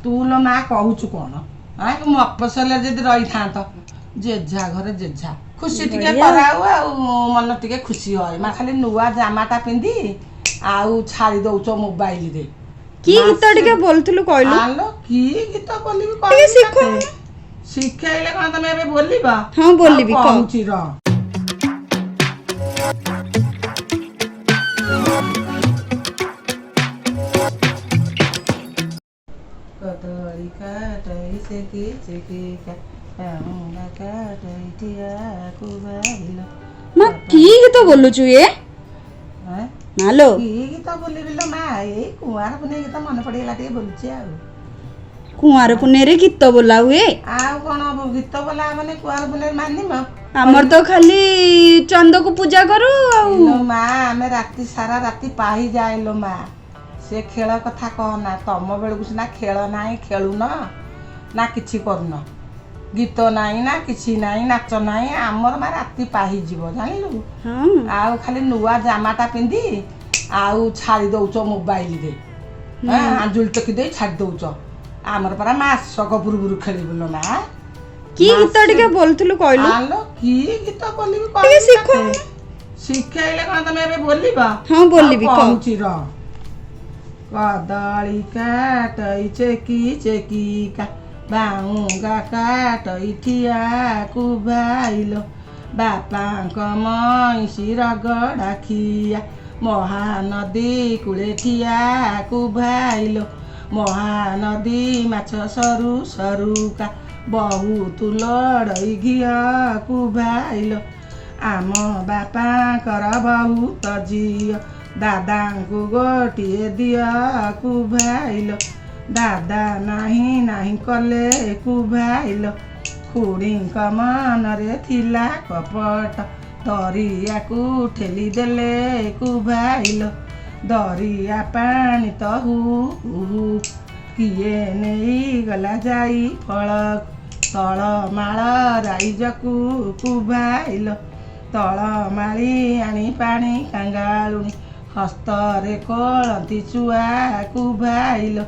ତୁ ଲୋ ମା କହୁଛୁ କଣ? ମଫସଲରେ ଯଦି ରହିଥାନ୍ତ, ଯେଝା ଘରେ ଯେଝା ଖୁସି ଟିକେ ବଢିଆ। କରାଉ ଆଉ ମନ ଟିକେ ଖୁସି হয় ମା। ଖାଲି ନୂଆ ଜାମାଟା ପିନ୍ଧି ଆଉ ଛାଡି ଦଉଛ ମୋବାଇଲରେ। କି ଗୀତ ଟିକେ ବୋଲୁଥିଲୁ କହିଲୁ? ଆଲୋ, କି ଗୀତ ବୋଲିବି? ଟିକେ କହିବି ଶିଖଉନୁ। ତତେ। ଶିଖେଇଲେ କଣ ତମେ ଏବେ ବୋଲିବ? ହଁ, ବୋଲିବି, ଆଉ କହ। କହୁଛି ର। କଦଳୀ କାଟଇ ଚେକି ଚେକିକା, ବାଉଙ୍ଗା କାଟଇ ଠିଆକୁ ଭାଇଲ। ମା, କି ଗୀତ ବୋଲୁଛୁ ଇଏ? ଆଁ? ମାଲୋ। କି ଗୀତ ବୋଲିବି ଲୋ ମା? ଏଇ କୁଆଁର ପୁନେଇ ଗୀତ ମନେ ପଡିଗଲା, ଟିକେ ବୋଲୁଛି ଆଉ। କୁଆଁର ପୁନେଇରେ ଗୀତ ବୋଲା ହୁଏ? ଆଉ କଣ ହବ? ଗୀତ ବୋଲା ମାନେ କୁଆଁର ପୁନେଇ ମାନିବ। ଆମର ତ ଖାଲି ଚନ୍ଦକୁ ପୂଜା କରୁ ଆଉ। ଲୋ ମା, ଆମେ ରାତି ସାରା, ରାତି ପାହି ଯାଏ ଲୋ ମା। ସେ ଖେଳ କଥା କହନା। ତମ ବେଳକୁ ସିନା ଖେଳ ନାହିଁ, ଖେଳୁନ ନା କିଛି କରୁନ, ଗୀତ ନାହିଁ ନା କିଛି ନାହିଁ, ନାଚ ନାହିଁ। ଆମର ମା ରାତି ପାହିଯିବ, ଜାଣିଲୁ? ହଁ। ଆଉ ଖାଲି ନୂଆ ଜାମାଟା ପିନ୍ଧି ଆଉ ଛାଡି ଦଉଛ ମୋବାଇଲରେ, ଆଞ୍ଜୁଳି ଟେକି ଦେଇ ଛାଡି ଦଉଛ। ଆମର ପରା ମାସକ ପୂର୍ବରୁ ଖେଳିବୁ ଲୋ ମା। କି ଗୀତ ଟିକେ ବୋଲୁଥିଲୁ କହିଲୁ? ଆଲୋ, କି ଗୀତ ବୋଲିବି? ଟିକେ କହିବି ଶିଖଉନୁ। ତତେ। ଶିଖେଇଲେ କଣ ତମେ ଏବେ ବୋଲିବ? ହଁ, ବୋଲିବି, ଆଉ କହ। କହୁଛି ର। କଦଳୀ କାଟଇ ଚେକି ଚେକିକା, ବାଉଙ୍ଗା କାଟଇ ଠିଆକୁ ଭାଇଲ, ବାପାଙ୍କ ମଇଁଷି ରଗଡ଼ା ଖିଆ, ମହାନଦୀ କୂଳେ ଠିଆକୁ ଭାଇଲ, ମହାନଦୀ ମାଛ ସରୁ ସରୁକା, ବହୁତ ଲଡ଼ଇ ଘିଅକୁ ଭାଇଲ, ଆମ ବାପାଙ୍କର ବହୁତ ଝିଅ, ଦାଦାଙ୍କୁ ଗୋଟିଏ ଦିଅକୁ ଭାଇଲ, ଦାଦା ନାହିଁ ନାହିଁ କଲେ କୁ ଭାଇଲ, ଖୁଡ଼ିଙ୍କ ମନରେ ଥିଲା କପଟ, ଦରିଆକୁ ଠେଲି ଦେଲେ କୁ ଭାଇଲ, ଦରିଆ ପାଣି ତ ହୁ ହୁ, କିଏ ନେଇଗଲା ଯାଇ ଫଳ, ତଳ ମାଳ ରାଇଜକୁ କୁ ଭାଇଲ, ତଳ ମାଳି ଆଣି ପାଣି କାଙ୍ଗାଳୁଣି, ହସ୍ତରେ ଖୋଳନ୍ତି ଚୁଆକୁ ଭାଇଲ,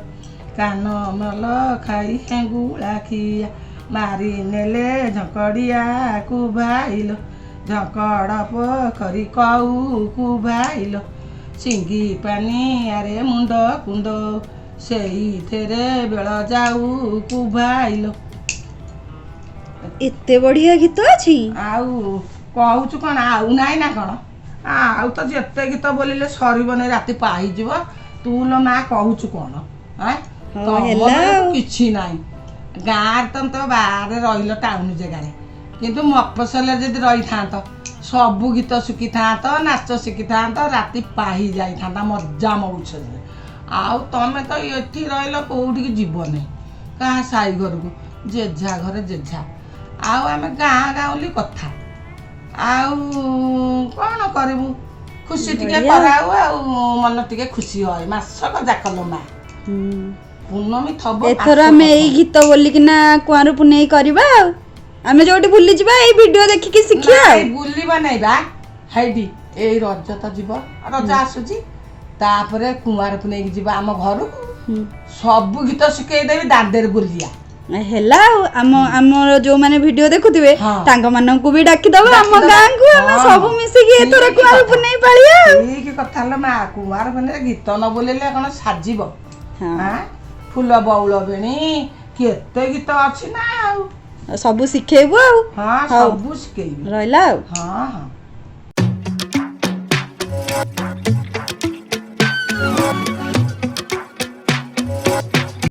କାନ ମଲ ଖାଇ ହେଙ୍ଗୁଳା ଖିଆ, ମାରି ନେଲେ ଝଙ୍କଡ଼ିଆକୁ ଭାଇଲ, ଝଙ୍କଡ଼ ପୋଖରୀ କଉକୁ ଭାଇଲ, ସିଙ୍ଗି ପାନିଆରେ ମୁଣ୍ଡ କୁଣ୍ଡ, ସେଇଥିରେ ବେଳ ଯାଉ କୁ ଭାଇଲ। ଏତେ ବଢିଆ ଗୀତ ଅଛି? ଆଉ କହୁଛୁ କଣ? ଆଉ ନାହିଁ ନା କଣ? ଆଉ ତ ଯେତେ ଗୀତ ବୋଲିଲେ ସରିବନି, ରାତି ପାହିଯିବ। ତୁ ଲୋ ମା କହୁଛୁ କଣ? ଆଁ? ହଉ, ତମ ହେଲା ବେଳକୁ ଆଉ। କିଛି ନାହିଁ। ଗାଁରେ ତମେ ତ ବାହାରେ ରହିଲ ଟାଉନ ଜାଗାରେ, କିନ୍ତୁ ମଫସଲରେ ଯଦି ରହିଥାନ୍ତ, ସବୁ ଗୀତ ଶିଖିଥାନ୍ତ, ନାଚ ଶିଖିଥାନ୍ତ, ରାତି ପାହି ଯାଇଥାନ୍ତା ମଜା ମଉଜରେ। ଆଉ ତମେ ତ ଏଠି ରହିଲ, କୋଉଠିକି ଯିବନି, କାହା ସାଇ ଘରକୁ, ଯେଝା ଘରେ ଯେଝା। ଆଉ ଆମେ ଗାଁ ଗାଉଁଲି କଥା, ଆଉ କଣ କରିବୁ? ଖୁସି ଟିକେ ବଢିଆ। କରାଉ ଆଉ ମନ ଟିକେ ଖୁସି হয় ମାସକ ଯାକ ଲୋ ମା। ପୂର୍ଣ୍ଣମୀ ଥବ ଏଥର ମାସକ ଆମେ ଏଇ ଥବ। ଗୀତ ବୋଲିକିନା କୁଆଁର ପୁନେଇ କରିବା ଆଉ ଆମେ ଯୋଉଠି ବୁଲିଯିବା, ଏଇ ଭିଡିଓ ଦେଖିକି ଶିଖିବା ଆଉ। ନାଇଁ, ବୁଲିବା ନାଇଁ ବା, ହେଇଟି ଏଇ ରଜ ତ ଯିବ, ରଜ ଆସୁଛି, ତାପରେ କୁଆଁର ପୁନେଇକି ଯିବା ଆମ ଘରକୁ। ସବୁ ଗୀତ ଶିଖେଇଦେବି, ଦାଣ୍ଡରେ ବୁଲିବା। ହେଲା ଆଉ ଆମର ଯୋଉମାନେ ଭିଡିଓ ଦେଖୁଥିବେ, ତାଙ୍କ ମାନଙ୍କୁ ବି ଡାକିଦବା ଆମ ଡାକିଦବା। ଗାଁକୁ। ଆମେ ସବୁ ମିଶିକି ଏଥର ଠିକ କୁଆଁର କଥା। ପୁନେଇ ପାଳିବା ଆଉ। ଠିକ କଥା ହେଲା ମା। କୁଆଁର ପୁନେଇରେ ଗୀତ ନ ବୋଲିଲେ କଣ ସାଜିବ? ହଁ। ଆଁ? ଫୁଲ ବଉଳ ବେଣୀ, କେତେ ଗୀତ ଅଛି ନା ଆଉ। ସବୁ ଶିଖେଇବୁ ଆଉ। ହଁ। ହଉ। ସବୁ ଶିଖେଇବି। ରହିଲା ଆଉ। ହଁ ହଁ।